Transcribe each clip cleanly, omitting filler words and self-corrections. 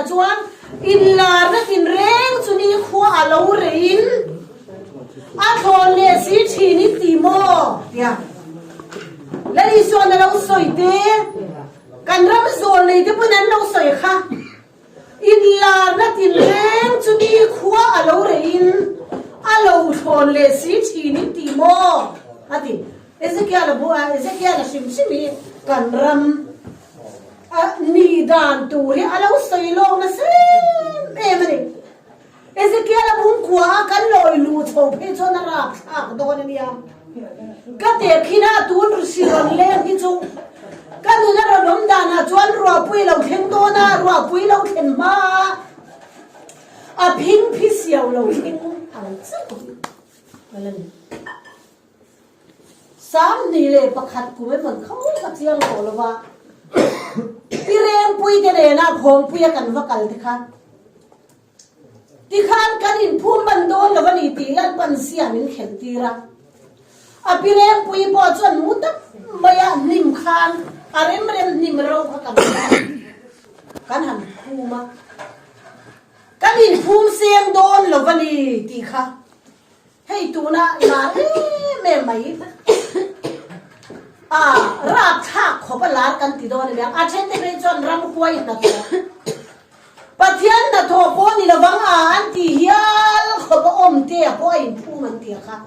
chuan inlarna tinreng chu nikhua a lo reiin a thlawn leh si thin in ti maw? tia Lal Isua'n a lo sawi te, kan ram zawl nei te pawn an lo sawi kha. Inlarna tinreng chu nikhua a lo reiin a lo thlawn leh si thin in ti maw? a ti. Ezekiel-a bu a, Ezekiel-a hrim hrim hi kan ram a nih dan tur hi a lo sawi lawk nasa em em a ni. Ezekiel-a bungkua a kan lawi luh chho phei chuan a rap thlak dawn a nia. Ka tehkhin a, tun si rawn leng hi chu ka nun a rawn awm danah chuan ruahpui lo thleng dawn a, ruahpui lo thlen hma a, a phing phi siau lo thleng ang chauh hi a la ni. 21 kum emawn kho ka chiang tawh lo va, Pi Rengpuite nena Khawngpuia kan va kal te kha tikhan kan inphum ban dawn lo a ni tih Lalpan sia min khelh tir a. A Pi Rengpui pawh chuan mu tak maia hnim khan a rem rem hnim ro kha kan kan han phum a, kan inphum seng dawn lo a ni tih kha Hei tuna lar em em mai a rapthlak khawp a lar kan ti dawn aniang a then te phei chuan ramhuai hnathawh Pathian hnathawh pawh ni lovang a an ti hial khawp a awm te a pawh a inphum an ti a kha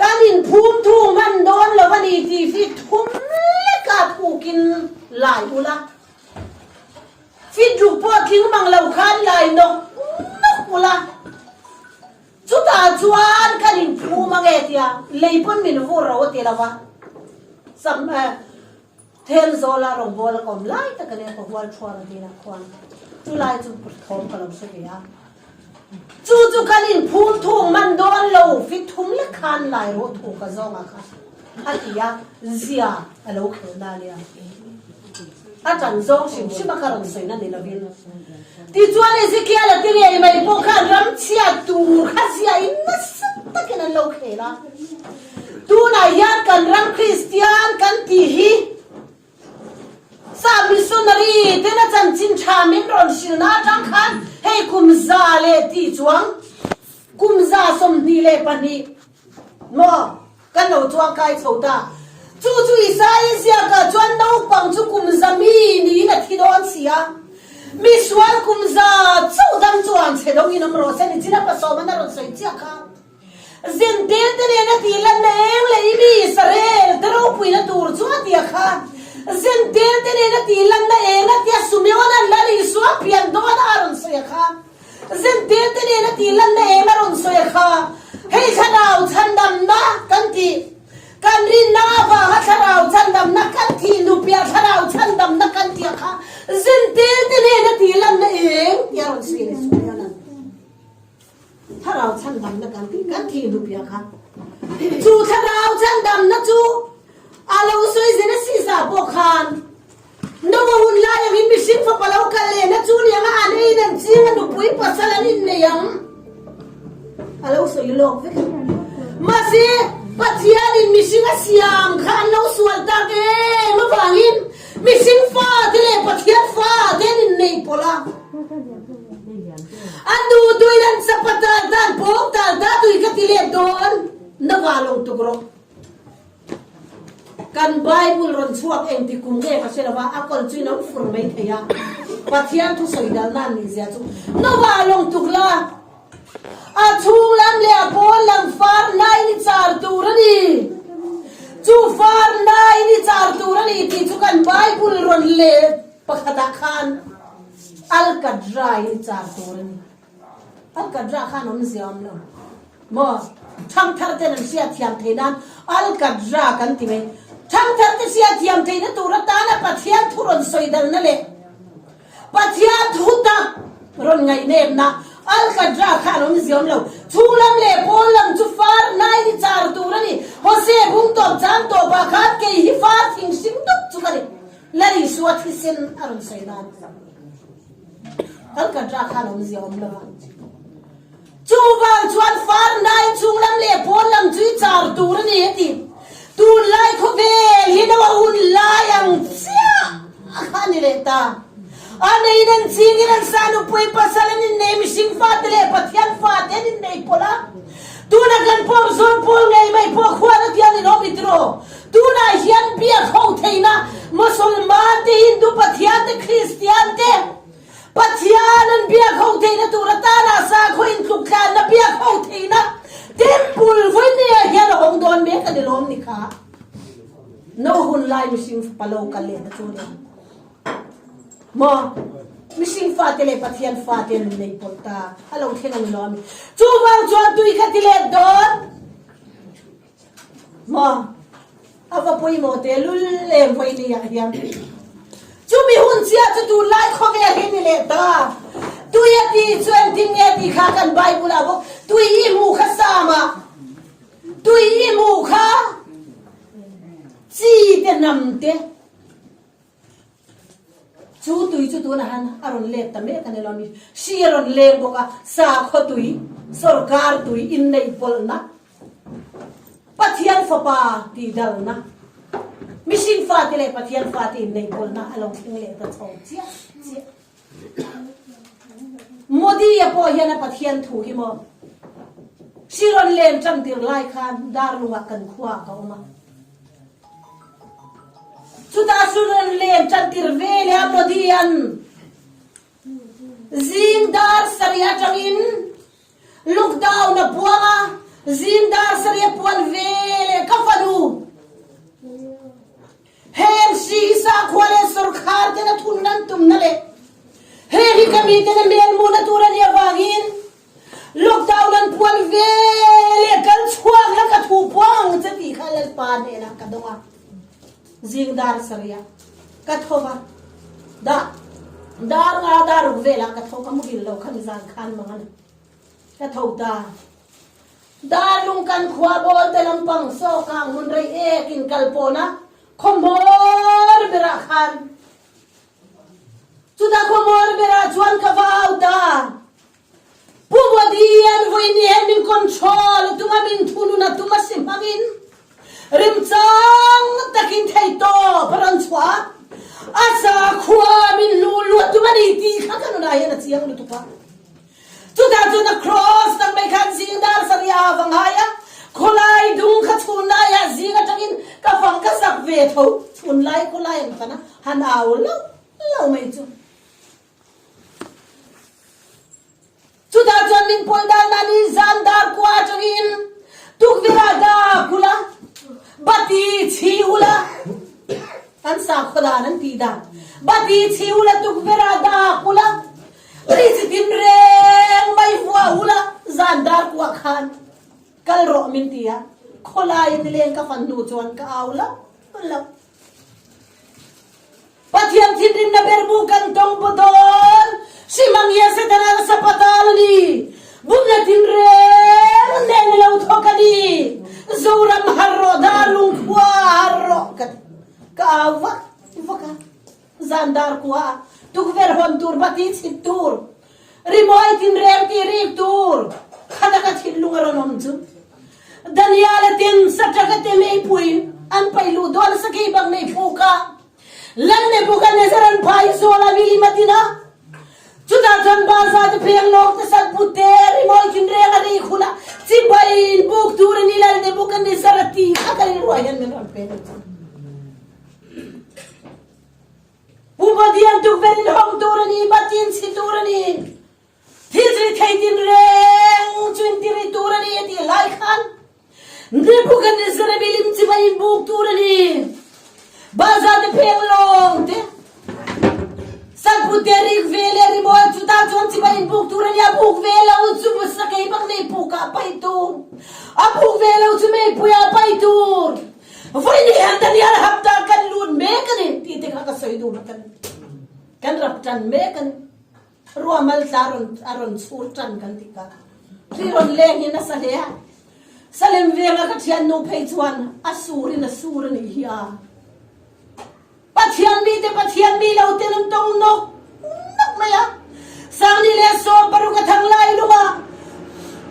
kan inphum thung hman dawn lo a ni tih hi thum leka thukin lai ula Fit ruk pawh tling mang lo khan lai nawk nawk ula, chutah chuan kan inphum ange tia lei pawn min vur ro a ti lo va. Sam eh Thenzawl a rawngbâwl a ka awm lai tak a nia ka hual thuar a hnenah khuan chu lai chu thawm ka lo hre ve a. Chu chu kan inphum thung man dawn lo fit thum lek khan lai rawh thu ka zawng a kha a ti a, zia a lo khelh na nia. A ṭan zawng hrim hrim a ka rawn sawi na ni lovin. Tichuan Ezekiel a ti ngei mai pawh khan ram chhiat tur kha ziahin nasa takin an lo khel a. Tunah hian kan ram Kristian kan tih hi Sa missionary ten a chanchin tha min rawn hrilhna atang khan hei kum 100 chuang, kum 122 maw kan lo chuangkai chho ta. Chu chu Isaia ziakah chuan naupang chu kum za mi niin a thi dawn si a, misual kum za chauh dang chuan chhe dawngin awm rawh se ni chin a pasawm an a rawn sawi chiah kha. Zintir te nena tih lanna eng leh i mi Israel te ropuina tur chu a tia kha. Zintir te nena tih lanna eng a tia Sumeona'n Lal Isua pian dawn a rawn sawi a kha. Zintir te nena tih lanna eng a rawn sawi a kha. Hei thlarau chhandamna kan tih, kan rinna avanga thlarau chhandamna kan thih nupiah thlarau chhandamna kan tih a kha. Zintir te nena tih lanna eng tia rawn sawi a ni Sumeona'n. Thlarau chhandamna kan tih kan thih hnu piah kha chu thlarau chhandamna chu a lo sawi zen a sisa pawh khan Noa hun lai angin mihring fapa lo kal lehna chu niang a an eiin an ching a nupui pasal an innei ang a lo sawi lawk vek mahse Pathianin mihring a siam kha an lo sual tak em avangin mihring fate leh Pathian fate an innei pawlh a. A nu tuin an chapa tal dan pawng tal da tui ka ti let dawn na va lo tuk rawh. Kan Bible rawn chhuak eng ti kum nge ka hre lo va, a kawl chu in an fur mai thei a. Pathian thu sawi dal nan nih zia chu na va lawng tuk la. A chhung lam leh a pawn lam far nai ni char tur a ni. Chu far nai ni char tur a ni tih chu kan Bible rawn leh pakhatah khan Alkadra in char tur a ni. Alkadra khan awmzia awm lo maw? Thangthar ten an hriat thiam theih nan Alkadra kan ti mai. Thangthar te hriat thiam theihna tur atana Pathian thu rawn sawi dalna leh Pathian thu tak rawn ngaihnepna Alkadra khan awmzia awm lo. Chhunglam leh pawn lam chu far nai ni char tur a ni. Hose bung tawp chang tawpah khan kei hi far thing hring dup chu ka ni. Lal Isua thisen a rawn sawi nan Alkatra khan awmzia awm lo a. Chuvang chuan far nai chung lam leh pawn lam chu i char tur a ni a ti. Tunlai khawvel hi no a hun lai ang chiah a kha a ni leh ta. A neiin an chingin an sa nupui pasal an innei mihring fate leh Pathian fate an innei pawlh a. Tuna kan pawm zawn pawl ngei mai pawh khuan a tiang in awm i tiraw? Tunah hian biak ho theihna Mosolman te, Hindu Pathian te, Kristian te Pathian an biak ho theihna tur atana sakhaw intluktlanna biak ho theihna Temple vawinia hian a hawng dawn mek a ni lawm ni kha. No hun lai mihring fapa lo kal lehna chu a ni ang. Maw? Mihring fate leh Pathian fate an inneih pawlh ta. A lo thleng a ni lo a mi. Chuvang chuan tui kha ti let dawn. Maw? A va pawimawh teh lul em vawi ah hian. Chumi hun chiah chu tunlai khawvel hi ni leh ta. Tui a tih chu engtin nge tih kha kan Bible ah bawk tui i hmuh kha Psalm ah tui i hmuh kha chi te hnam te Chu tui chu tunah han a rawn let ta mek a ni lo mi. Hri a rawn leng bawk a, sakhaw tui, sorkar tui inneih pawlhna, Pathian fapa tihdalna, mihring fate leh Pathian fate inneih pawlhna a lo thleng leh ta chho chiah chiah. Modi-a pawh hian a Pathian thu hi maw hri rawn len tan tir lai khan Darlungah kan khuaah ka awm a. Chutah hri rawn len tan tir ve leh a Modi-a'n zing dar sarih atangin Lockdown a puang a, zing dar sarih a puan ve leh ka fanu. Heng hri hi sakhua leh sawrkhar ten a thun nan tumna leh heng hi ka miten a hmelmuhna tur a nih avangin lockdown an puan ve leh kal chhuak la ka thu puang ang che tih kha Lalpa hnenah ka dawng a. Zing dar sarih ah ka tho va, dah dar nga dar ruk velah ka tho ka muhil lo kha nizan khan mang a ni. Ka tho ta. Darlung kan khua bawl te lampang saw kang hmun rei ek in kal pawn a khawhmawr berah khan chutah khawhmawr berah chuan ka va au ta. Pu Modi an vui ni hian min control a tum a min thunun a tum a si hmangin remchang takin theihtawp a rawn chhuah a, a sakhua min hnuh luat tum a ni tih kha ka nunah hian a chiang lutuk a. Chutah chuan a kraws tak mai khan zing dar sarih a va ngai a, khawlai dung kha chhun laiah zing atangin ka fang ka zak ve tho, chhun lai khawlai an fan a, han au lo lo mai chu. Chutah chuan min pawi dan a ni, zan dar kua atangin tukverh ah dak ula, bati chhi ula, an sakhaw dan an tih dan, bati chhi ula tukverh ah dak ula, Ri chi tin reng mai vuah ula zan dar kuah khan kal rawh min ti a, khawlai a nileng ka fan hnu chuan ka au lo lo. Pathian thinrimna ber bu kan tawng paw dawn, Hrimang hian Setana a nasa patal a ni, bumna tin reng nen a lo thawk a ni, Zoram har rawh, Darlungkhua har rawh ka ti, ka au vak vak a. Zan dar kua ah tukverh hawn tur, bati chhit tur, rimawi tinreng tih rik tur khat a ka thinlung a rawn awm chu. Daniel a tin Satraka te meipui an paih luh dawn a sakei bak nei phuk a, Lal Nebuchadnezzar an phai zawl a milim a tin a, chutah chuan Baza te pheng lawk te sat but te rimawi tinreng a rik hunah chibai in buk tur a ni Lal Nebuchadnezzar a ti kha ka rilruah hian min rawn pe deuh chu. Pu Pathian tukverh in hawng tur a ni, Batin chhi tur a ni, thil ri thei tin reng chu in ti ri tur a ni a tih lai khan Nebuchadnezzar a milim chibai in buk tur a ni, Baza te pheng lawng te, Satpu te rik ve leh rimawi chutah chuan chibai in buk tur a ni, a buk ve lo chu sakei bak nei pukah paih tur, a buk ve lo chu meipuiah paih tur. Vawi ni hian Daniel hapta kan lut mek a ni tih te kha ka sawi duh rak a ni. Kan rap tan mek a ni. Ruahmal tla a rawn a rawn chhur tan kan tih kha. Thli rawn leng hi nasa hle a. Salem venga ka thiannu phei chuan a surin a sur a nih hi a. Pathian mite Pathian mi lo ten an tawng nawk nawk mai a. Sangni leh 60 a thang lai lung a,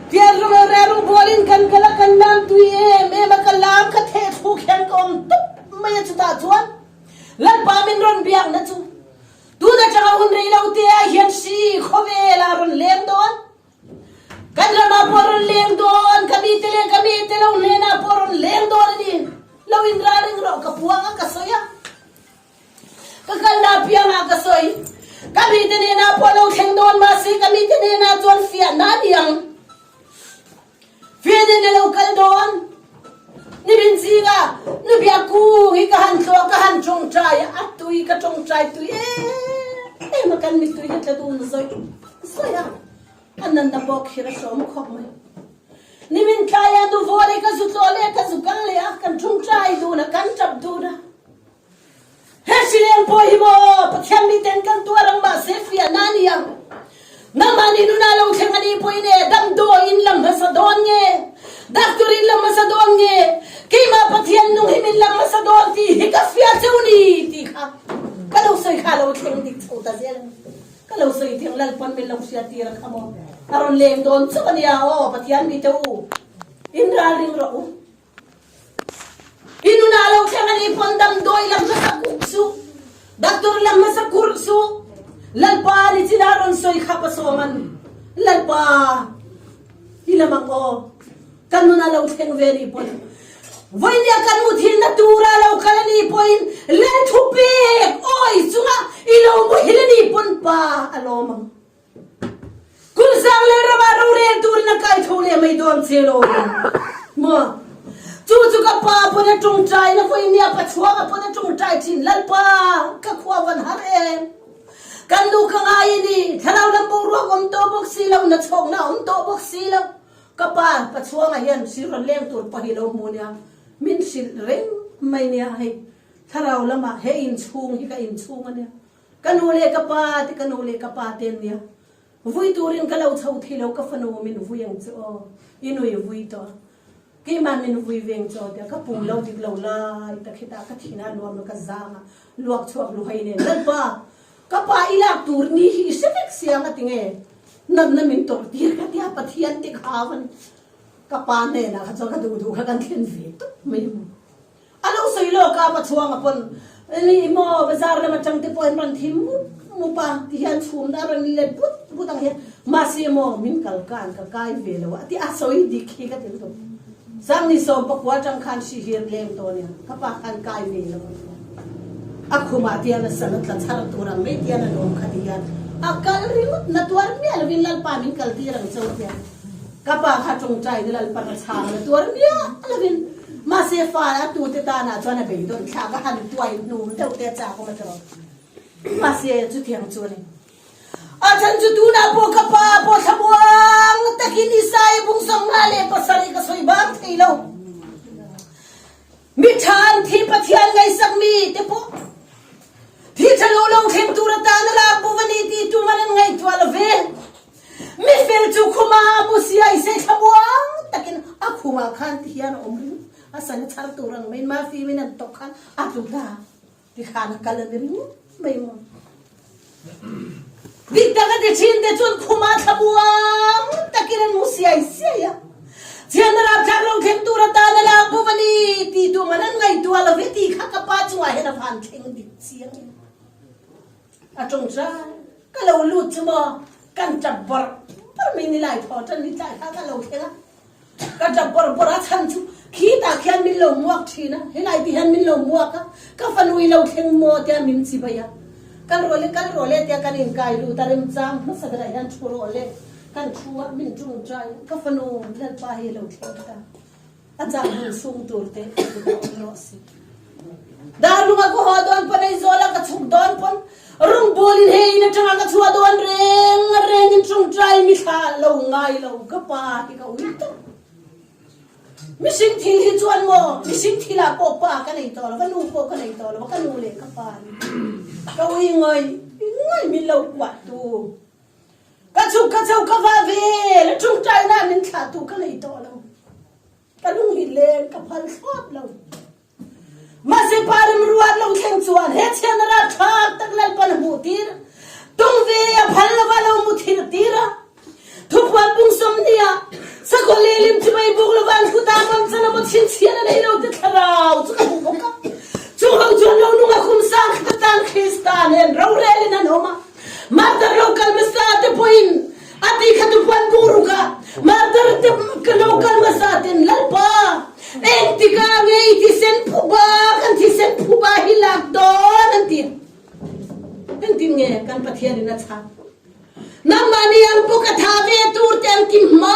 Tian rung reh rung bualin kan kal a, kan lam tui em em a, ka lam kha theh thluk hian ka awm tup mai a, chutah chuan Lalpa min rawn biakna chu. Tun atanga hun rei lo te ah hian hri khawvel ah rawn leng dawn. Kan ramah pawh rawn leng dawn, ka mite leh ka mite lo hnenah pawh rawn leng dawn a ni. Lo inralring rawh ka puang a ka sawi a. Ka kalna apiangah ka sawi. Ka mite hnenah pawh lo thleng dawn mahse ka mite hnenah chuan fiahna a ni ang. Fiahna a lo kal dawn. Nimin zingah Nubia kung hi ka han tluah ka han tawngtai a, a tui ka tawngtai tui em em a, kan mittui hi tla dun zawih zawih a, a nanna pawh khir a hrawm khawp mai. Nimin tlaiah Nuvawri ka zu tlawh leh ka zu kal leh a, kan tawngtai dun a, kan tap dun a. He hrileng pawh hi maw Pathian miten kan tuar ang mahse fiahna a ni ang. Nangmahni nunah lo thleng a nih pawhin e damdawi in lam hmasa dawn nge, doctor in lam hmasa dawn nge, keimah Pathian nung hi min lam hmasa dawn tih hi ka fiah cheu ni tih kha ka lo sawi kha a lo thleng dik chho ta zel a ni. Ka lo sawi theng Lalpawn min lo hria tir a kha maw a rawn leng dawn chauh a nia aw Pathian mite u in ralring rawh u. I nunah lo thleng a nih pawn damdawi lam hmasa kuk suh, doctor lam hmasa kurh suh. Lalpa ni chinah rawn sawi khap a sawm an. Lalpa i lam ang aw. Kan nunah lo thleng ve nih pawn vawinia kan muthilna tura lo kal a nih pawhin Lal thu pek awi chunga i lo muhil a nih pawn pa a lawm ang. Kulzang Lalrama rorel turin a kai tho leh mai dawn che lo maw? Chu chu ka pa pawn a tawngtai na vawi nia Pachuanga pawn a tawngtai thin Lalpa ka khua van har em? Kan nu ka ngai a ni, thlarau lam boruak awm tawh bawk si lo, nachhawkna awm tawh bawk si lo. Ka pa Pachuanga hian sir rawn leng tur pawh hi lo hmu nia, min hrilh reng mai nia hei thlarau lamah he inchhung hi ka inchhung a nia. Ka nu leh ka pa te ka nu leh ka pa te an nia. Vui turin ka lo chho thei lo ka fanu min vui ang che aw. I nui vui tawh a. Keimah min vui veng che aw tia ka pum lo dik lo lai ta khitah ka thin a nuam a ka zang a luak chhuak luhai nen Lalpa ka pa i lak tur ni hi i hre vek sia nga tinge natna min tawrh tir ka tia Pathian te kha a va ni. Ka pa hnenah kha chuan ka duh duh kha kan thlen ve tawp mai a maw. A lo sawi lawk a, Pachuanga pawn ni maw bazar lam atang te pawh an rawn thim mup mup a, ti hian chhumna a rawn let but but ang hian mahse maw min kal kan ka kai ve lo a ti a sawi dik hi ka ti lutuk. Sangni 14 atang khan hri hi an leng tawh ania, ka pa khan kai ve lo a ti a. A khumah te hian a sana tla chhar tur ang mai te hian a lawm kha ti hian a kal ringawt na tuar miah lovin Lalpa min kal tir ang chauh a ti a. Ka pa kha tawngtai na Lalpan a chhang na tuar miah lovin mahse fa a tute tanah chuan a beidawn thlak a han tuai hnum deuh te a chak awm a tawh. Mahse chutiang chu a ni. A chhan chu tunah pawh ka pa pawh thlamuang takin Isaiah bung 57 ka sawi bang thei lo. Mi tha an thi Pathian ngaihsak mi te pawh thi tha lo lo thleng tur atan a lak bo va ni tih tuman an ngaihtuah lo ve. Mi fel chu khuma a mu sia i sei thlamuang takin a khumah khan ti hian a awm ringawt a sana chhar tur ang maiin Mafimin an tawk khan a tlu ta. Tikhan a kal a ni ringawt mai maw. Dik tak a ti thin te chuan khumah thlamuang takin an mu siai siai a. Chian a rapthlak lo thleng tur atan a lak bawk a ni tih tum an an ngaihtuah lo ve tih kha ka pa chungah hian a van thleng dik chiang em. A tawngtai ka lo lut chu maw kan tap bawrh bawrh mai ni lai thaw tan ni tlai kha ka lo thleng a. Ka tap bawrh bawrh a chhan chu khitah khian min lo muak thin a, helai ti hian min lo muak a, ka fanu i lo thleng maw tia min chi bai a, kal rawh le kal rawh le tia kan inkai lut a remchang hmasa berah hian thu rawh le kan thu a min tungtai a, ka fanu Lalpa hi lo thleng ta. A chang hun chhung tur te ka kut ah awm rawh si. Darlunga ka haw dawn pawn Aizawla ka chhuk dawn pawn rawngbawl in hei in atanga ka chhuah dawn reng reng in tawngtai mi thla lo ngai lo ka pa hi ka ui tawp. Mihring thil hi chuan maw mihring thil ah pawh pa ka nei tawh lo va nu pawh ka nei tawh lo va ka nu leh ka pa ni ka ui ngawih ngawih min lo kuah tu. Ka chuk ka chho ka va vel a tawngtaina min thlah tu ka nei tawh lo. Ka lung hi leng ka phal thlawt lo. Mahse pa remruat lo thleng chuan he chhiatna rapthlak tak Lalpan a hmuh tir. Tung ve a phal lova lo mu thil tir a. Thupuan pung 20 ah sakhaw lehlim chibai buk lova an kut ah mam chan a maw chhinchhian a nei lo te thlarau chu ka hmu bawk a. Chung ho chuan lo nung a khum sang khat atan Krista nen rorel in an awm a. an ti hma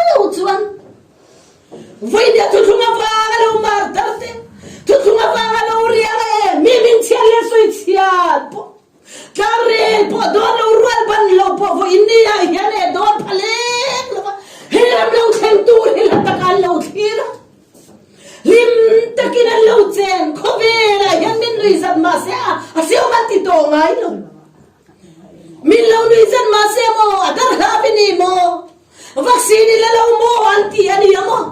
lo chuan Vawinia thuthlung avang a lo mar tar te, thuthlung avang a lo riang e, mi min chhiat leh sawi chhiat pawh, tlang rel pawh dawn lo rual ban lo pawh vawiin ni ah hian e dawn pha lek lo va, hei ram lo thleng tur hi hla taka an lo thlir a, hlim takin an lo chen, khawvelah hian min nui zat mahse a a hreawm an ti tawh ngai lo. Min lo nui zat mahse maw a dar hlap i ni maw? Vaccine i la lo maw an ti a nia maw?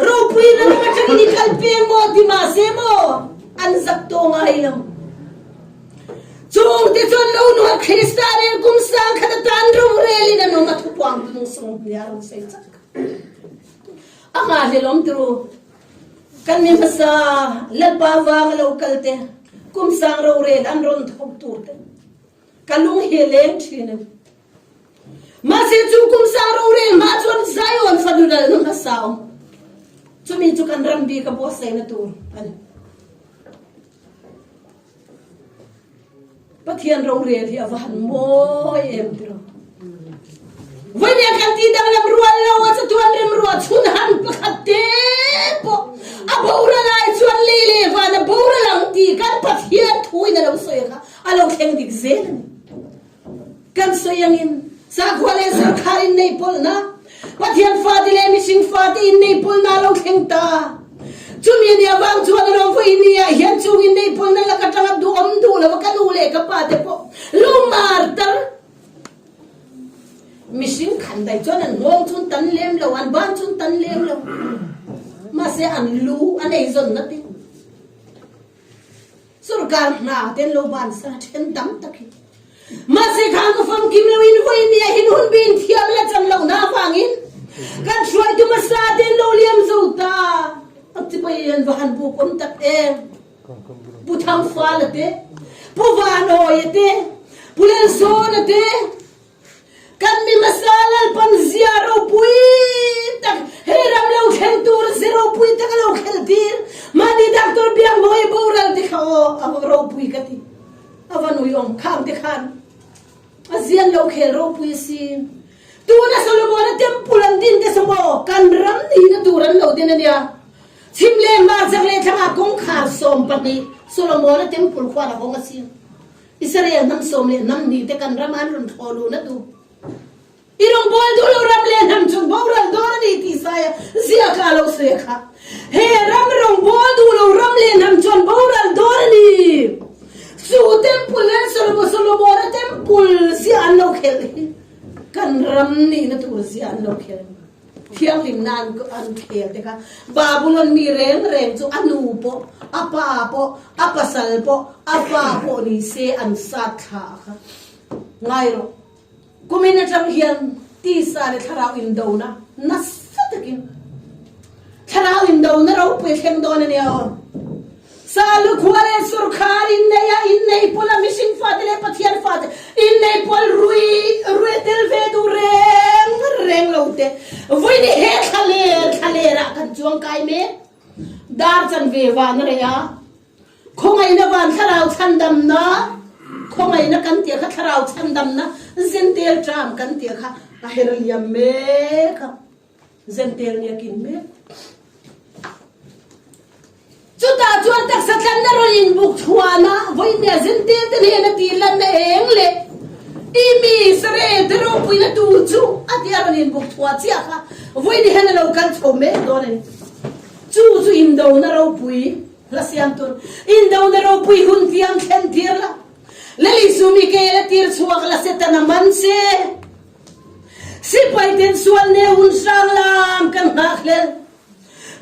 Ropui na lam atangin i kal peng maw ti mahse maw an zak tawh ngai lo. Chungte chuan lo nuar Krista nen kum sang khat atan rorelin an awm a thupuang tung sung hnia rawn sawi chak. A nghahhlelawm turu. Kan mi hmasa Lalpa vang a lo kal te, kum sang rorel an rawn thawk tur te ka lung hi a leng thin a ni. Mahse chu kum sang rorel hma chuan Zion fanu lalna hmasa awm. Chumi chu kan ram bik a buatsaihna tur a ni. Pathian rorel hi a va han mawi em tiraw. Vawinia kan ti danglam rual lo a chatuan remruah chhun han pakhat te pawh a boral ai chuan lei leh van a boral ang tih kan Pathian thuin a lo sawi kha a lo thleng dik zel a ni. Kan sawi angin sakhua leh sorkar innei pawlhna, Pathian fate leh mihring fate innei pawlhna a lo thleng ta. Chumi nia vang chuan a lo vawi nia hian chung innei pawlhna lak atanga duhawm duh lova ka nu leh ka pa te pawh lumar tar mihring khan daih chuan an nghawng chu an tan lem lo, an ban chu an tan lem lo. Mahse an lu an eizawnna te. Sorkar hna te an lo ban sa then tam tak hi. Mahse khang ka famkim lo in vawi nia hin hun bin thiam le chan lo na avangin kan hruaitu hmasa te an lo liam zo ta. A chipai an va han buk awm tak em. Pu Thangfala te, Pu Vanawia te, Pu Lalzawna te, Kan mi hmasa Lalpan zia ropui tak hei ram lo thleng tur ze ropui tak a lo khelh tir. Mahni doctor Biakmawi boral te kha aw a va ropui ka ti. A va nuiawm khang te khan a zian lo khel ropui a si. Tuna Solomona temple an din te saw maw kan ram nihna tur an lo din a nia. Chhim leh hmarchak leh thlangah kawngkhar 12 Solomona temple khuan a hawng a si. Israel hnam sawm leh hnam hnih te kan ram an rawn thaw luhna tu i rawngbâwl duh lo ram leh hnam chung boral dawn a ni tih Isaia ziaka a lo sawi a kha. He ram rawngbâwl duh lo ram leh hnam chuan boral dawn a ni. Chu temple leh Solomon Solomona temple ziah an lo khelh hi kan ram nihna tur ziah an lo khelh. Thianghlimna an khel te kha Babulon mi reng reng chu a nu pawh, a pa pawh, a pasal pawh, a fa pawh ni se an sat thla kha ngai rawh. Kumin atang hian tisa leh thlarau indona nasa takin thlarau indona ropui a thleng dawn a nia aw. Salu khua leh sorkar innei a innei pawl a mihring fate leh Pathian fate innei pawl rui rui tel ve duh reng reng lo te vawiin he thla ler thla ler ah kan chuang kai mek dar chan ve van a rei a khawngaihna van thlarau chhandamna khawngaihna kan tih kha thlarau chhandamna zentel tram kan tih kha a her liam mek a. Zentel nia kin mek. Chutah chuan taksa tlanna rawn inbuk chhuahna vawinia zentel te hnena tih lanna eng leh i mi Israel te ropuina tur chu a tia rawn inbuk chhuah chiah kha vawiin hian a lo kal chho mek dawn a ni. Chu chu indona ropui hla siam tur indona ropui hun tiang thlen tir la Lalisu Mikaela tir chhuak la Setana man che. Sipai ten sual ne hun hrang lam kan nghak hlel.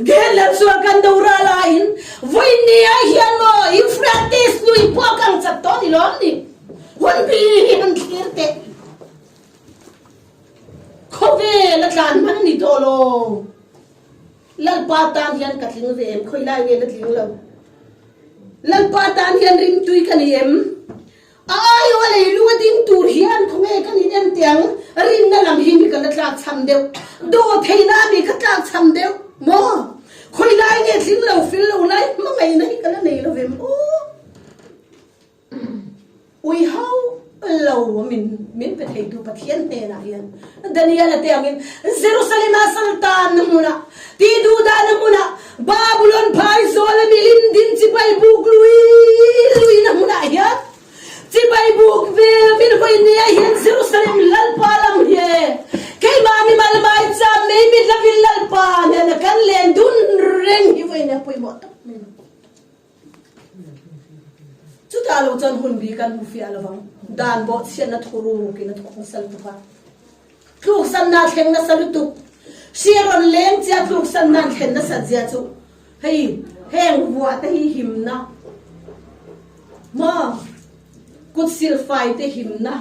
Gel lam sual kan do ra laiin vawiin ni ah hian maw Euphrates lui pawh a kang chak tawh ni lawm ni. Hun bi hi han thlir teh. Khawvel a tlan hman a ni tawh lo. Lalpa tan hian ka tling ve em? Khawi lai nge la tling lo? Lalpa tan hian rimtui ka ni em? A aiawh a leilung a ding tur hian khawnge kan in en teh ang, rinna lam hi mi ka la tlak chham deuh, dawhtheihna a mi ka tlak chham deuh maw? Khawi lai nge tling lo fil lo lai hmangaihna hi ka la nei lo ve maw? Ui ho! Lo min min pe theitu Pathian hnenah hian Daniel-a te angin Jerusalem-a saltanna hmunah, tihduhdahna hmunah, Babulon phaizawla milim din chibai buk lui luina hmunah hian chibai buk vel min hawi nia hian Jerusalem Lalpa lam hi keimah mimal maicham mei mit lovin Lalpa nena kan len dun reng hi vawiin a pawimawh tak mai lo. Chutah lo chuan hun bi kan hmu fiah lo vang. Dan bawhchhiatna thurukin a thawk nasa lutuk a. Tluksanna a thleng nasa lutuk. Hri a rawn leng chia tluksanna an thlen nasat zia chu hei heng vuah te hi himna maw kut silfai te himna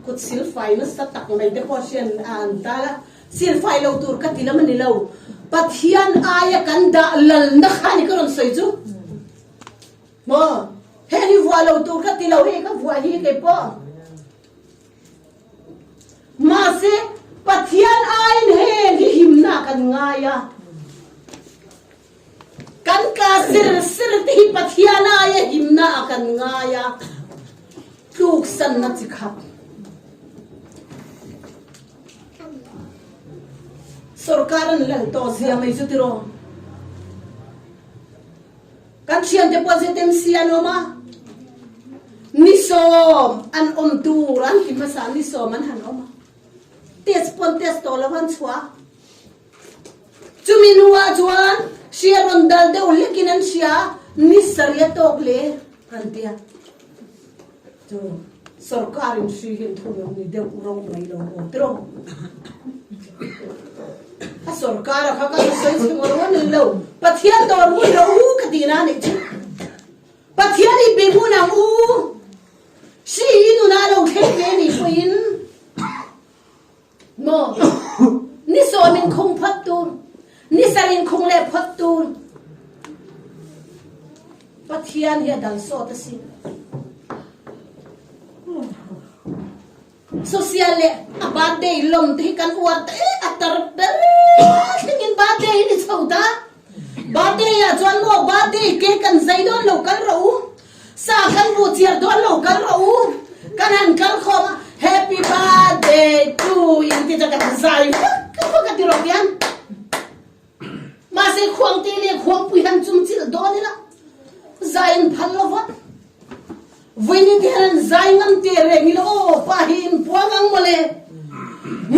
Kut silfai nasa tak mai te pawh hrian a an tal a, silfai lo tur ka ti lam a ni lo, Pathian aia kan dah lalna kha ni ka rawn sawi chu. Maw? Heng hi vuah lo tur ka ti lo, hei ka vuah hi kei pawh. Mahse, Pathian aiin heng hi himna kan ngai a. Kan ka sir sir te hi Pathian aia himna a kan ngai a, tluksanna chi khat. Sorkar an lal tawh zia mai chu tiraw? Kan thiante pawh ZMC an awm a, nisawm an awm tur an ti hmasa, nisawm an han awm a, test pawn test tawh lo an chhuah a. Chumi hnuah chuan hria rawn dal deuh hlekin an hria a, ni sarih a tawk le an ti a. Chu sorkarin hri hi an thun ang ni deuh ro mai lo maw tiraw? A sorkar a kha ka sawi chhe ngawr ngawr ni lo, Pathian dawr ngun ro u ka ti na nih chu. Pathian i be ngun ang u, hri hi nunah lo thleng ve nih pawhin. Maw? Ni sawmin khung phawt tur, ni sarin khung leh phawt tur. Pathian hi a dal sawt asin. Social leh a birthday lawm te hi kan uar ta e a tar ber thlengin birthday hi ni chho ta. Birthday ah chuan maw birthday cake kan zai dawn lo kal rawh u. Sa kan bu chiar dawn lo kal rawh u, kan han kal khawm a, Happy birthday to in ti chu kan zai vak vak a ti rawh hian. Mahse khuangte leh khuangpui han chum chilh dawn ila, zai an phal lo va. Vawiin te hian an zai ngam te reng ila aw pa hi in puang ang mawle.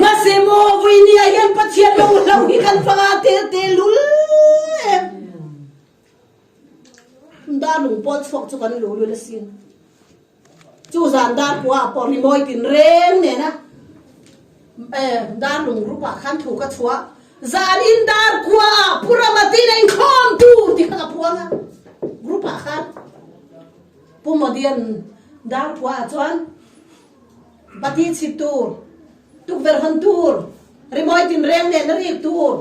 Mahse maw vawiin ah hian Pathian lo hlo hi kan fanga tel te lul em. Dar lung pawl chhuak chu kan luh lul asin. Chu zan dar kua ah pawh rimawi tin reng nena dar lung group ah khan thu ka chhuah. Zan in dar kua ah Pu Ramatin a inkhawm tur ti kha ka puang a group ah khan. Pu Modian dar kua ah chuan bati chhit tur, tukverh hawn tur, rimawi tin reng nena rik tur,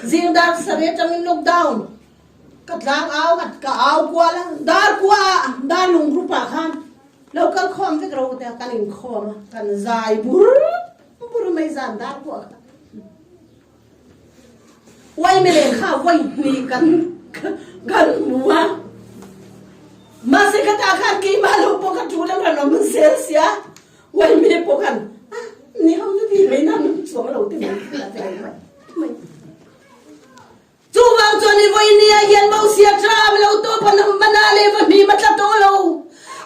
zing dar sarih atangin lockdown. Ka tlang au a, ka au kual a, dar kua ah, dar lung group ah khan lo kal khawm vek ro te a, kan inkhawm a, kan zai bur bur mai zan dar kua kha. Uai meleng kha vawi hnih kan kan hmu a, mahse khatah khan keimah lo pawh ka tul ang rawn awm zel sia, uai mele pawh khan ah ni ho chu ti mai nan chuang lo te mai mai mai. Chuvang chuan i vawinia hian Mosia tram lo tawp a nam hman a leh va hmim a tla tawh lo.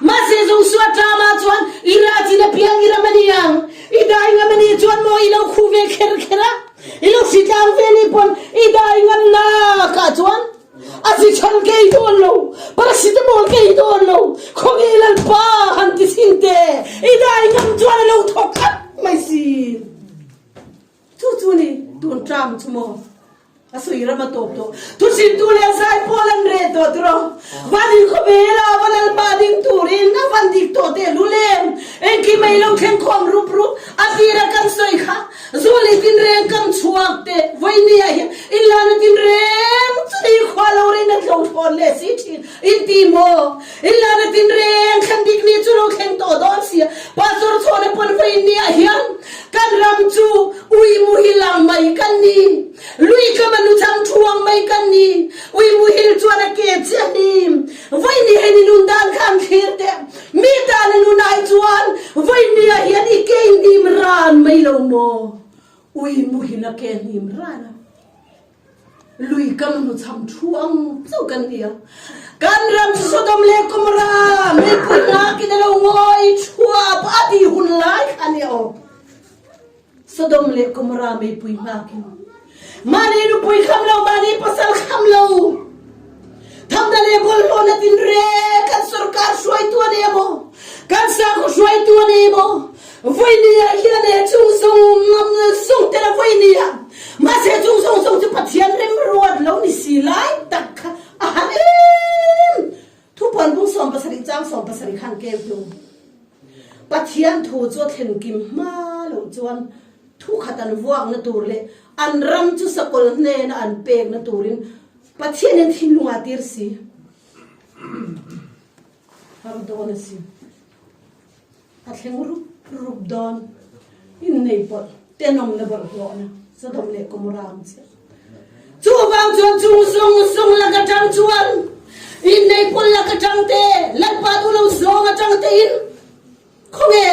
Mahse Joshua tramah chuan i rachin a piang i ram a ni ang. I dai ngam a nih chuan maw i lo khu ve kher kher a, i lo hritlang ve nih pawn i dai ngam nakah chuan a chi chhan ka ei dawn lo, paracetamol ka ei dawn lo, khawnge Lalpa han ti chhin teh, i dai ngam chuan a lo thawk khat mai si. Chu chu ni tun tram chu maw? A sawi ram a tawp tawh. Thuchhintu leh zai pawl an reh tawh tiraw? Van in khawvel a va lalpa ding turin a van dik tawh teh lul em? Engkim ei lo thleng khawm rup rup a tira kan sawi kha Zuali tinreng kam chhuak teh vawinia hian inlana tinreng chu ni khua lo rein a tlo thlawn leh si thin in ti maw? Inlana tinreng thlen dik ni chu lo thleng tawh dawn sia Pastor chhawna pawn vawinia hian Kan ram chu ui muhil ang mai kan ni. Lui kama nu chang thuang mai kan ni. Ui muhil chuan a ke chiah ni. Voi ni hei ni nun dan khan thlir teh. Mi tan a nun ai chuan voi ni ah hian i ke hnim ran mai lo maw? Ui muhil a ke hnim ran a. Lui kam hnu cham thu ang chauh kan ni a. Kan ram chu Sodom leh Gomorrah meipui nghakin a lo ngawi thuap a ti hun lai kha a ni aw. Sodom leh Gomorrah meipui nghakin mahni nupui kham lo, mahni pasal kham lo, thamna leh bawlhhlawhna tinreng kan sorkar hruaitu a ni emaw, kan sakhaw hruaitu a ni emaw, Vawinia hian he chung zawng zawng tel a vawinia, mahse chung zawng zawng chu Pathian remruat lo ni si lai tak kha a har em. Thupuan bung 70 chang 70 khan keu hlum. Pathian thu chu a thlen kim hma loh chuan thu khat an vuakna tur leh an ram chu sakawlh hnena an pekna turin Pathianin thinlungah tir si. Har dawn a si. A thleng rup rup dawn. Innei pawlh, tenawmna bawlhhlawhna, Sodom leh Gomorrah ang chiah. Chuvang chuan chung zawng zawng lak atang chuan innei pawlh lak atang te, Lalpa duh lo zawng atang te in khawnge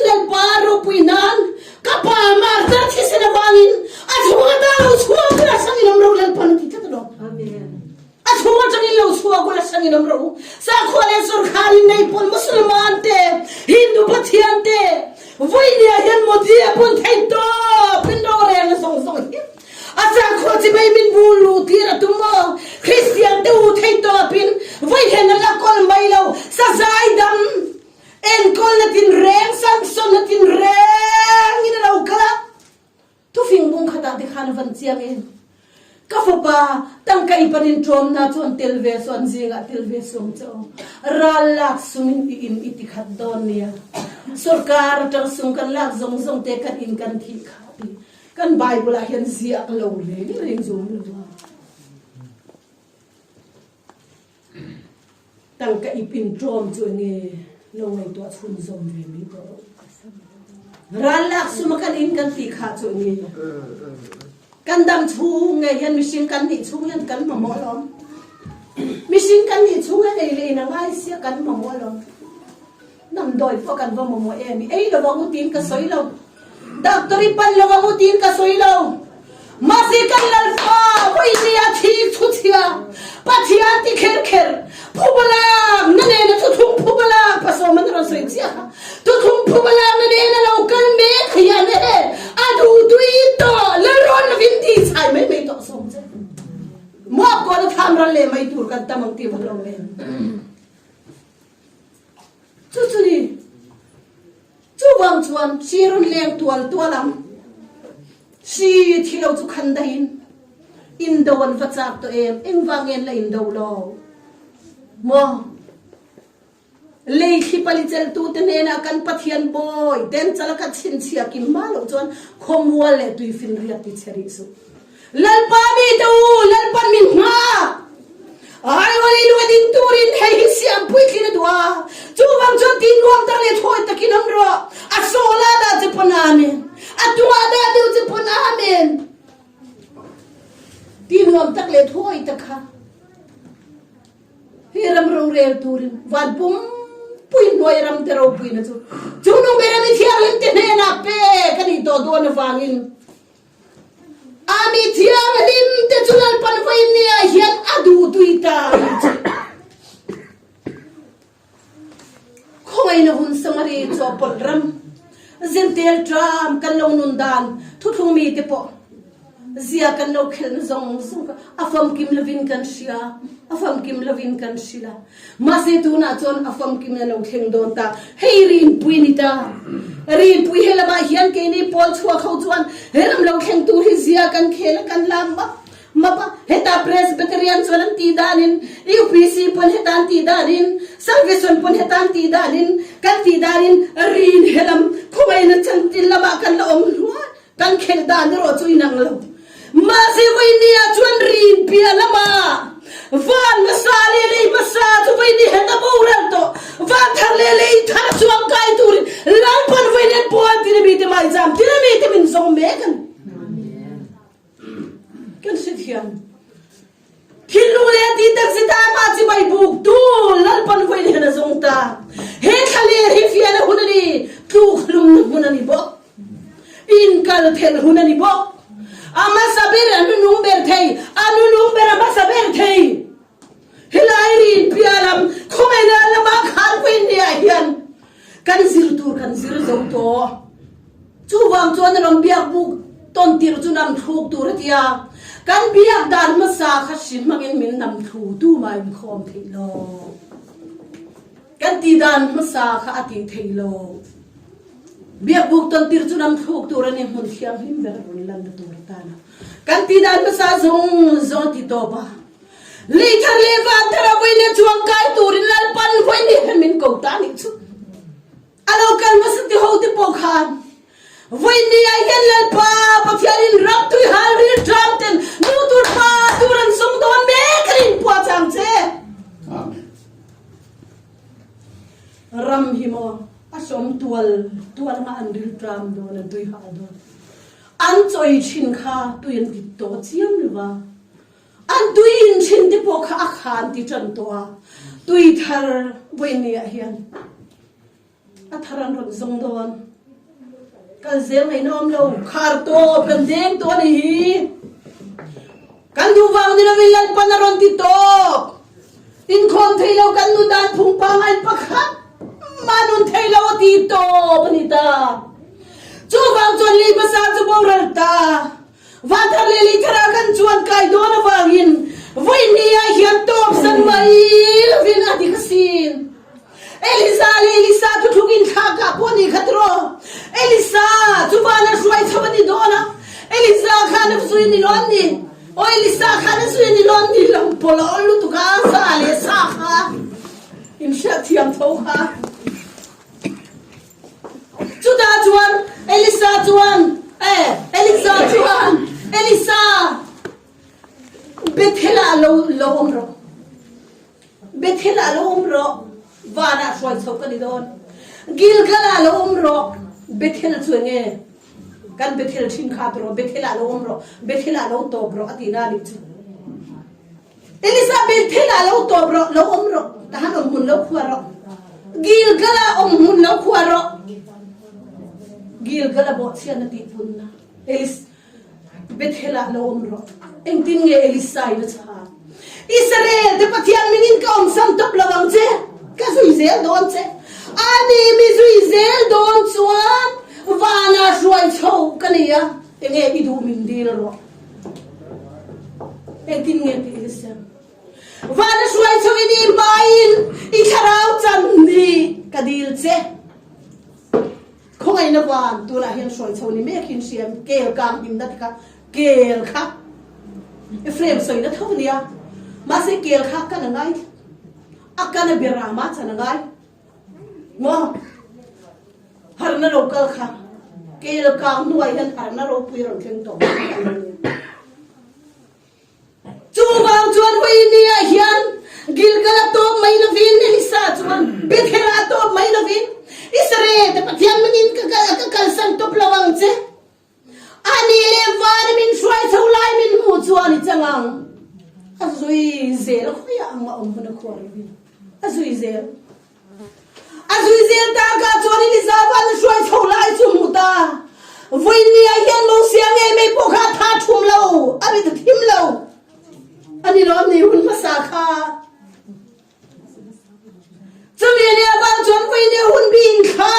Lalpa ropui nan ka pa Martha thisen avangin a chhung ata lo chhuak ula sangin awm ro Lalpan a ti tlat alawm. Amen. A chhung atangin lo chhuak ula sangin awm rawh u. Sakhua leh sorkar in nei pawn Musulman te, Hindu pathian te, vawinia hian Modi a pawn theih tawp in rorel na zawng zawng hi a sakhua chi mai min bu luh tir a tum maw? Kristian te u theih tawp in vawihen a la kawl mai lo, sazai dam enkawl na tinreng, Samson na tinreng in a lo kal a. Thufing bung khatah te khan a van chiang em? Ka fapa, tangka i panin ṭawmna chu an tel ve su, an zingah tel ve su ang che aw. Ral lak sumin i in i ti khat dawn nia. Sorkar aṭang sum kan lak zawng zawng te kan in kan thih kha ti. Kan Bible ah hian ziak lo reng reng zu awm lo a. Tangka ip in ṭawm chu enge lo ngaihtuah chhunzawm ve mai tawh rawh. Ral lak sum a kan in kan ti kha chu enge kan dam chhung nge hian mihring kan nih chhung hian kan mamawh alawm. Mihring kan nih chhung hian ei leh in a ngai sia kan mamawh alawm. Damdawi pawh kan va mamawh em? I ei lo ang u tiin ka sawi lo. Doctor i pan lo ang u tiin ka sawi lo. Mahse kan Lalpa vawinia thik thu chhia, Pathian ti kher kher, phubalak na nena thuthlung phubalak pasawm an rawn sawi chiah kha. Thuthlung phubalak na nena lo kal mek hian e a duh tui tawh Lalrawn lovin ti chhai mai mai tawh sawm che. Muak kawn a thlam ral leh mai tur kan tam ang tih va lo em. Chu chu ni. Chuvang chuan hri rawn leng tual tual ang. Hri thi lo chu khan dahin indo an va chak tawh em? Engvang nge an la indo lo? Maw? Lei thli pali cheltute hnenah kan Pathian bawi den chala ka chhinchhiah kim hma loh chuan khawmual leh tuifinriat ti chhe rih suh. Lalpa mi te u, Lalpan min nghak. Aiawh lei lung a ding turin hei hi siam puitlin a duh a. Chuvang chuan ti nuam tak leh thawi takin awm rawh. A sawla dah che pawn Amen. A tungah dah deuh che pawn Amen. Ti nuam tak leh thawi tak kha hi ram rorel turin van pumpui hnuai ram te ropuina chu chungnung ber a mi thianghlim te hnenah pek a nih tawh dawn avangin A mi thianghlim te chu Lalpan vawinia hian a duh tui ta a ni che. Khawngaihna hun Samari chawhpawlh ram, Zentel ṭam kan lo nun dan thuthlung mi te pawh zia kan lo khelhna zawng zawng kha a famkim lovin kan hria, a famkim lovin kan hrilh a. Mahse tunah chuan a famkimna lo thleng dawn ta. Hei Rinpui ni ta. Rinpui he lamah hian keini pawl chhuak ho chuan he ram lo thleng tur hi zia kan khel a, kan lam map map a. Heta Presbyterian chuan an tih danin, UPC pawn heta an tih danin, Salvation pawn heta an tih danin, kan tih danin Rin he lam khawngaihna chantin lamah kan la awm hluai. Kan khelh dan erawh chu inang lo. Mahse vawinia chuan rin piah lamah van hmasa leh lei hmasa chu vawiini het a boral tawh. Van thar leh lei thar chuang kai turin Lalpan vawiin an puan tir a mite maizam tir a mite min zawng mek a ni. kal thelh hun a ni bawk. A hmasa ber a hnunung ber thei, a hnunung ber a hmasa ber thei. Helai rin piah lam khawngaihna lama khar vawinia hian kan zir tur kan zir zo tawh. Chuvang chuan a rawn biak buk tawn tirh chu nam thluk tur a ti a, kan biak dan hmasa kha hri hmangin min nam thlu tu mah inkhawm theih lo. Kan tih dan hmasa kha a tih theih lo. Biak buk tawn tirh chu nam thluk tur a ni, hmun thianghlim ber a rawn lanna tur atana kan tih dan hmasa zawng zawng a ti tawp a. Lei thar leh van thar a vawi leh chuang kai turin Lalpan vawi ni hian min ko ta a nih chu. A lo kal hmasa ti ho te pawh khan vawi ah hian Lalpa Pathianin ram tui hal ril ṭam ten nu tur pa tur an zawng dawn mek a rin puah chang che. Amen. Ram hi maw a sawm tual tual anga an ril ṭam dawn an tui hal dawn. An chawi ṭhin kha tui an ti tawh chiam lova. An tui in thin te pawh kha a khan ti tan tawh a, tui thar vawiin ah hian a thar an rawn zawng dawn. Kal zel ngaihna awm lo, khar tawp kan deng tawh a ni hi. Kan duh vang ni lovin Lalpan a rawn ti tawp. Inkhawm thei lo kan nun dan phung pangngai pakhat mah nun thei lo a ti tawp a ni ta. Chuvang chuan lei hmasa chu boral ta. Vanthar leh Leithara kan chuan kai dawn avangin vawiin ah hian tawp san mai lovin a dik asin. Elisa leh Elisa thuthluk inthlak ah pawh ni kha tiraw? Elisa chu van a hruai chho a ni dawn a, Elisa khan a zui ni lawn ni? Aw Elisa khan a zui ni lawn ni? Lam pawlh a awl lutuk a, sa leh sa kha inhriatthiam tho kha. Chutah chuan Elisa chuan, Eh, Elisa chuan, Elisa, Bethel-ah lo lo awm rawh. Bethel-ah lo awm rawh, vanah hruai chho ka ni dawn. Gilgal-ah lo awm rawh, Bethel chu eng nge? Kan Bethel thin kha ti rawh, Bethel-ah lo awm rawh, Bethel-ah lo tawp rawh a tihna a nih chu. Elisa Bethel ah lo tawp rawh, lo awm rawh, tahan awm hmun lo khuar rawh. Gilgal ah awm hmun lo khuar rawh. Gilgal a bawhchhiatna tih punna. Elis Bethel ah lo awm rawh. Engtin nge Elisa in a chhan? Israel te Pathian mingin ka awmsam tawp lo ang che. Ka zui zel dawn che. Ani mi zui zel dawn chuan vanah hruai chho ka nei a, enge i duh min dil rawh. Engtin nge tih hi siam? Vana hruai chho i nih hmain i thlarau chan ni ka dil che. Khawngaihna van tunah hian hruai chho ni mek hin hriam kel kang himna ti kha kel kha Ephraim sawina tho nia. Mahse kel kha kan a ngai a kan a berama chan a ngai. Maw? Harna lo kal kha kel kang hnuai hian harna ropui rawn thleng tawh mai a ni. Chuvang chuan Vawinia hian Gilgal a tawp mai lovin Elisa chuan Bethel a tawp mai lovin Israel te Pathian mangin ka ka kalsan tawp lo ang che. Ani leh vana min hruai chho lai min hmuh chuan i chang ang. A zui zel khawiah ang a awm hun a khuar lovin a zui zel. A zui zel takah chuan Elizabeth a hruai chho lai chu hmu ta. Vawinia hian Mosia ngei mai pawh kha a tha thum lo, a rit a thim lo. A ni lawm ni hun hmasa kha. Chumi a nih avang chuan vawinia hun bi inthla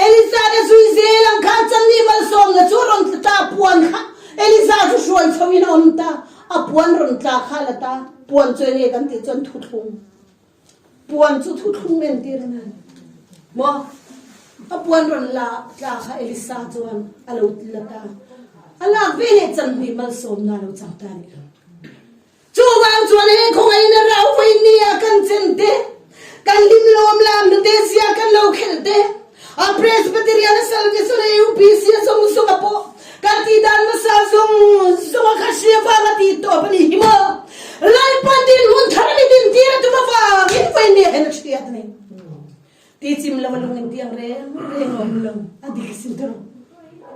Elisa a zui zel ang khan channi malsawmna chu a rawn tla ta, puan kha Elisa chu hruai chho in a awm ta, a puan rawn tla kha a la ta, puan chu enge kan tih chuan thuthlung. Puan chu thuthlung entir a ni maw? A puan rawn la tla kha Elisa chuan a lo la ta. A lak ve leh chanhnih malsawmna a lo chang ta a nih kha. Chuvang chuan he khawngaihna rau vawinia kan chen te, kan hlim lawm lamna te zia kan lo khelh te, A Presbyterian a Salvation a UPC a zawng zawng a pawh kan tih dan hmasa zawng zawng a kha hria vang a tih tawp a nih hi maw? Lalpan dinhmun thar a ni din tir a tum avangin vawiin hian a hriat a ni. Ti chim lo a lung in tiang reng reng a awm lo a dik sin tur.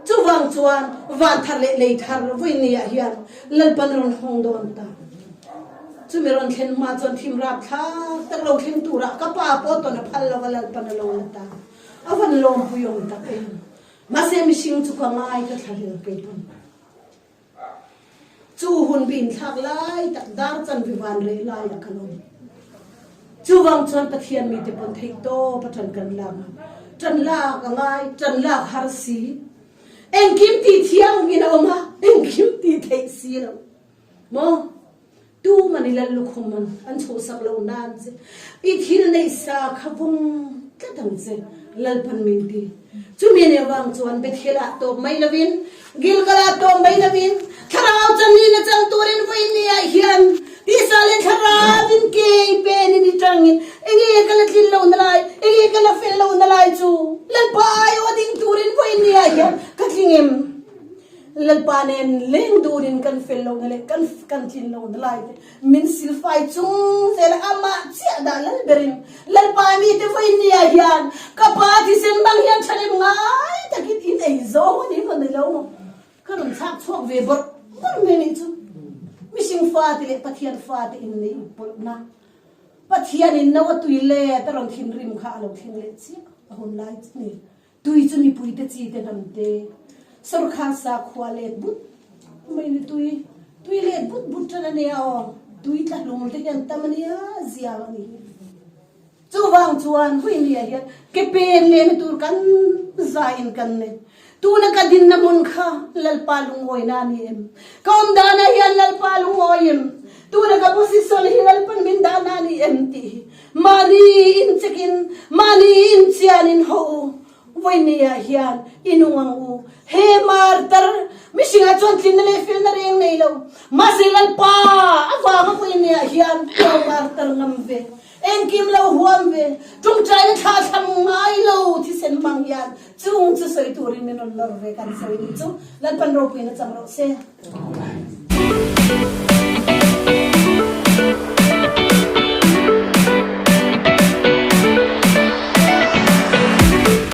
Chuvang chuan van thar leh lei thar vawiin ah hian Lalpan a rawn hawng dawn ta. Chumi rawn thlen hma chuan thim rapthlak tak lo thleng turah ka pa pawh tawn a phal lo va Lalpan a lo la ta. A van lawmpui awm tak em. Mahse mihring chu ka ngai ka thlahlel kei pawn. Chu hun bi inthlak lai tak dar chanve van reh laiah kan awm. Chuvang chuan Pathian mite pawn theih tawp a ṭan kan lak a, ṭan lak a ngai, ṭan lak har si. Engkim tih thiang in a awm a, engkim tih theih si lo. Maw? Tuman i lal lukhum an an chhuhsak lo nan che, i thil neih sa kha vawng tlat ang che, Lalpan min ti. Chumi nih avang chuan Bethel ah tawp mai lovin, Gilgal ah tawp mai lovin, Thlarau chanlin a chang turin vawiin ni ah hian tisa leh Thlarau in kei pen in i tangin enge ka la tlin lohna lai, enge ka la fel lohna lai chu Lalpa aiawh ding turin vawiin ni ah hian ka tling em? Lalpa nen leng durin kan fel lohna leh kan kan tlin lohna lai te min silfai chung zel a, amah chiah dah lal berin Lalpa mite vawiin nia hian ka pa thisen bang hian thanem ngai takin in ei zawng a ni maw ni lo maw? Ka rawn thlak chhuak ve bawrh bawrh mai nih chu. Mihring fate leh Pathian fate in neih pawlhna Pathianin no a tui let a rawn thinrim kha a lo thleng leh chiah a hun lai chu ni. Tui chu mipuite chi te hnam te, sorkar sakhua let but mai ni tui, tui let but but tan a nia aw, tui tla hlum te hian tam a nia zia a ni hi. Chuvang chuan Huinia hian ke pen lehna tur kan zaiin kan nei. Tuna ka dinna hmun kha Lalpa lungawina a ni em? Ka awm danah hian Lalpa lungawi em? Tuna ka position hi Lalpan min dahna a ni em tih hi Mahni inchekin, mahni inchianin ho u, vawinia hian i nung ang u. He martar mihringah chuan tlinna leh felna reng nei lo, mahse Lalpa avanga vawinia hian lo martar ngam ve, engkim lo huam ve, tawngtaina thla thlam ngai lo thisen hmang hian chung chu sawi turin min rawn nawr ve kan sawi ni chu Lalpan ropuina chang rawh se. Amen.